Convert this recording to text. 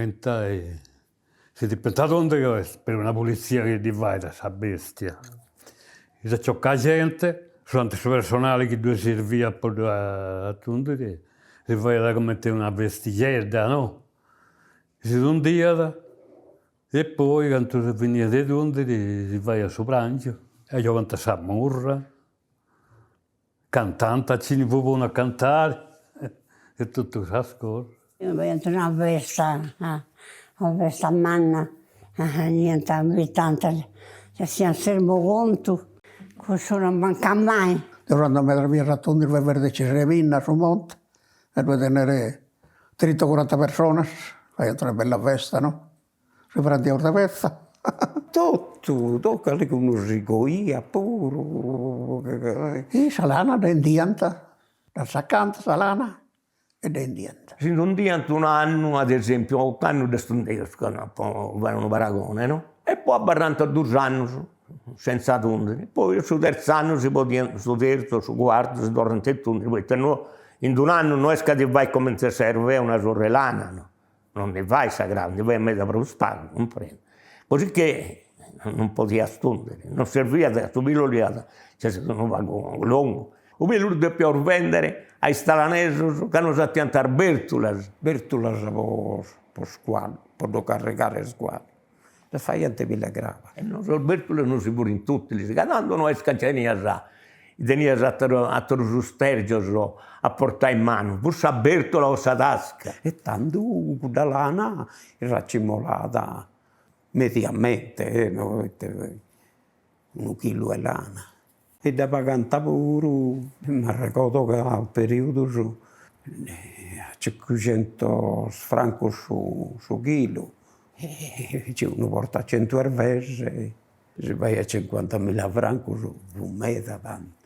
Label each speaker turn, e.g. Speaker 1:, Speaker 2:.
Speaker 1: ammentai, si depint tundiri ca est puru una pulizia chi ddi fait a sa bestia. Si aciocat genti, su tanti su personali chi ddoi serbiat po dda tundiri, si faiat cumenti una festixedda, no? Si tundiat e poi candu si finiat de tundiri si faiat su prangiu e giogant a sa murra Cantant a chini fut bonu a cantare e totu cussas cosas.
Speaker 2: Faiant una festa, una festa manna, 'eniant invitant, fadiant s'ermocontu, cussu non mancat mai.
Speaker 3: Deu so andau medas bias a tundiri po Verdecis de Pinna a su monti e ddoi tenere trinta o coranta personas, faiant una bella festa no Si prandiaus de petza.
Speaker 4: Totu, totu, calicunu si coiat puru.
Speaker 3: E sa lana dda 'endiant, dda sacant sa lana e dda 'endiant.
Speaker 5: Si tundiant un'annu, ad esempiu, ocannu ddas tundeus, po fai unu paragone no, e poi abarrant dus annus senza tundiri, poi su terzu annu si podiant, su terzu o su cuartu si torrant a tundiri, poita no in d'un'annu no est ca ti fait cumenti s'erbega una surra 'e lana no Non ndi fait sa craba, ndi fait meda prus pagu, cumprendi. Cosicché non podiast tundiri, non serviat, su pilu 'oliat, nc'est unu pagu longu. Su pilu ddu depiaus bendiri a is talanesus ca nos 'atiant is bertulas.
Speaker 4: Bertulas po po su cuaddu, po ddu carrigare su cuaddu, ddas faiant de pilu 'e craba.
Speaker 5: E nosu is bertulas non si furint utilis, ca tandu no est ca tenias tenias ateru aterus stergios a portai in manu, fut sa bertula o sa tasca.
Speaker 4: E tandu cudda lana est racimolada mediamente, no ite unu chilu 'e lana. E dda pagant puru, m'arregodo ca a periudus a cincuxentus francus su su chilu, e chi unu portat centu ervex si faiat cincuantamilla francus, fut meda tandu.